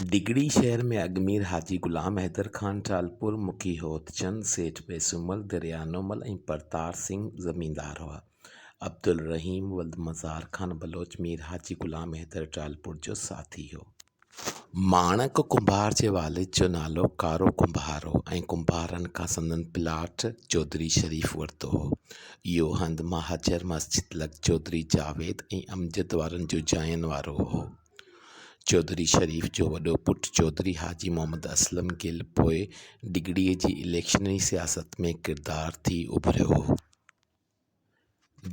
ڊگهڙي شهر ۾ اڳ مير حاجي غلام حيدر خان ٽالپر، مکي هوتچند، سيٺ پيسومل، دريانومل ۽ پرتار سنگهه زميندار هئا. عبدالرحيم ولد مزار خان بلوچ مير حاجي غلام حيدر ٽالپر جو ساٿي هو. ماڻڪ ڪنڀار جي والد جو نالو ڪارو ڪنڀار هو ۽ ڪنڀارن کان سندن پلاٽ چوڌري شريف ورتو هو. اهو هنڌ مهاجر مسجد لڳ چوڌري جاويد ۽ امجد وارن جون جاين وارو هو. چوڌري شريف جو وڏو پٽ چوڌري حاجي محمد اسلم گل پوء ڊگهڙي جي اليڪشني سياست ۾ ڪردار ٿي اڀريو هو.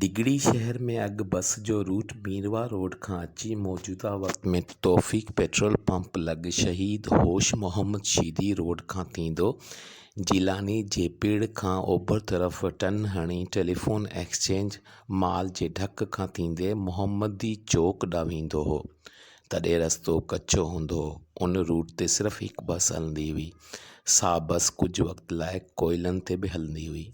ڊگهڙي شهر ۾ اڳ بس جو روٽ ميرواهه روڊ کان اچي موجوده وقت ۾ توفيق پيٽرول پمپ لڳ شهيد هوش محمد شيدي روڊ کان ٿيندو جيلاني جي پيڙ کان اوڀر طرف ٽن هڻي ٽيليفون ايڪسچينج مال جي ڍڪ کان ٿيندي محمدي چوڪ ڏانهن ويندو هو. تڏهن رستو ڪچو هوندو هو. ان روٽ تي صرف هڪ بس هلندي هئي. سا بس ڪجهه وقت لاء ڪوئلن تي به هلندي هئي.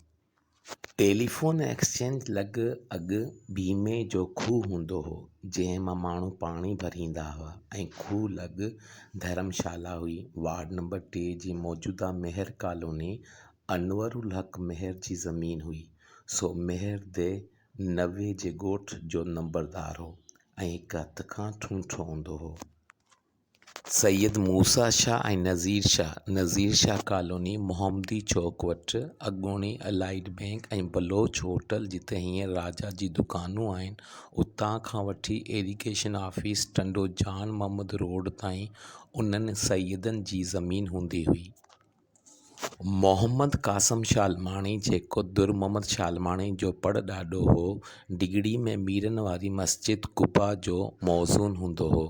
ٽيليفون ايڪسچينج لڳ اڳ ڀيمي جو کوهه هوندو هو، جنهن مان ماڻهو پاڻي ڀريندا هئا ۽ کوهه لڳ ڌرمشالا هئي. وارڊ نمبر ٽي جي موجوده مهر ڪالوني انورالحق مهر جي زمين هئي، سو مهر the نوي جي ڳوٺ جو نمبردار هو ۽ هڪ هٿ کان ٺونٺو هوندو هو. سيد موسيٰ شاهه ۽ نذير شاهه، نذير شاهه ڪالوني محمدي چوڪ وٽ اڳوڻي الائيڊ بئنڪ ۽ بلوچ هوٽل جتي هينئر راجا جي دڪانون آهن، اتان کان وٺي irrigation office Tando Jan Muhammad road تائين انهن سيدن جي زمين هوندي هئي. محمد قاسم شالماڻي جيڪو در محمد شالماڻي جو پڙ ڏاڏو هو، ڊگهڙي ۾ ميرن واري مسجد قبا جو موذن هوندو هو.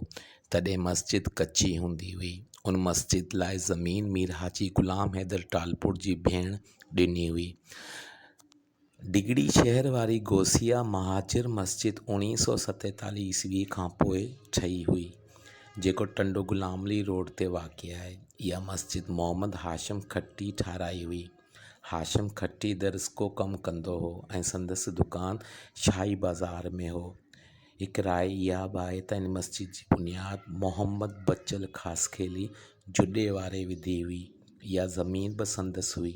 تڏهن مسجد ڪچي هوندي هئي. ان مسجد لاء زمين مير حاجي غلام حيدر ٽالپر جي ڀيڻ ڏني هئي. ڊگهڙي شهر واري غوثيه مهاجر مسجد 1947 عيسوي کان پوء ٺهي هئي، جيڪو ٽنڊو غلام علي روڊ تي واقع آهي. اها مسجد محمد هاشم کٽي ٺهرائي هئي. هاشم کٽي درزڪو ڪم ڪندو هو ۽ سندس دڪان شاهي بازار ۾ هو. هڪ راء اها به آهي ته ان مسجد جي بنياد محمد بچل خاصخيلي جهڏي واري وڌي هئي. اها زمين به سندس هئي.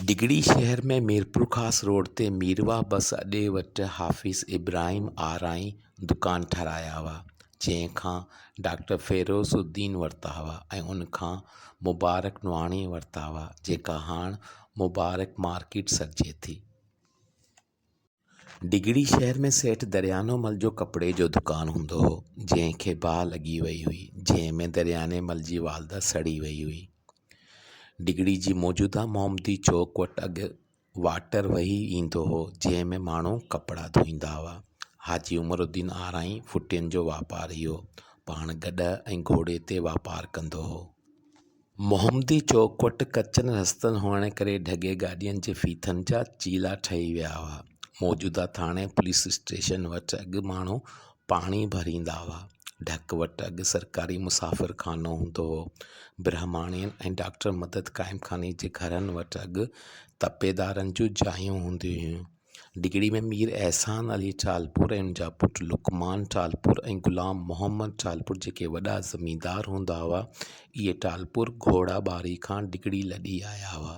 ڊگهڙي شهر ۾ ميرپورخاص روڊ تي ميرواهه بس اڏي وٽ حافظ ابراهيم آرائين دڪان ٺهرايا هئا، جنهن کان ڊاڪٽر فيروز الدين ورتا هئا ۽ ان کان مبارڪ نوحاڻيء ورتا هئا، جيڪا هاڻ مبارڪ مارڪيٽ سڏجي ٿي. ڊگهڙي شهر ۾ سيٺ دريانو مل جو ڪپڙي جو دڪان هوندو هو، جنهن کي باهه لڳي وئي هئي، جنهن ۾ درياني مل جي والده سڙي وئي هئي. ڊگهڙي جي موجوده محمدي چوڪ وٽ اڳ واٽر وهي ايندو هو، جنهن ۾ ماڻهو ڪپڙا ڌوئيندا هئا. حاجي عمر الدين آرائين ڦٽين جو واپاري هو. پاڻ گڏهه ۽ گهوڙي تي واپار ڪندو هو. محمدي چوڪ وٽ ڪچن رستن هئڻ ڪري ڍڳي گاڏين جي ڦيٿن جا چيلا ٺهي ويا هئا. موجوده ٿاڻي پوليس اسٽيشن وٽ اڳ ماڻهو پاڻي ڀريندا هئا. ڍڪ وٽ اڳ سرڪاري مسافر خانو هوندو هو. برهماڻين ۽ ڊاڪٽر مدد قائمخاني جي گهرن وٽ اڳ تپيدارن جون جايون هونديون هيون. ڊگهڙي ۾ مير احسان علي ٽالپر ۽ ان جا پٽ لقمان ٽالپر ۽ غلام محمد ٽالپر جيڪي وڏا زميندار هوندا هئا، اهي ٽالپر گهوڙا ٻاري کان ڊگهڙي لڏي آيا هئا.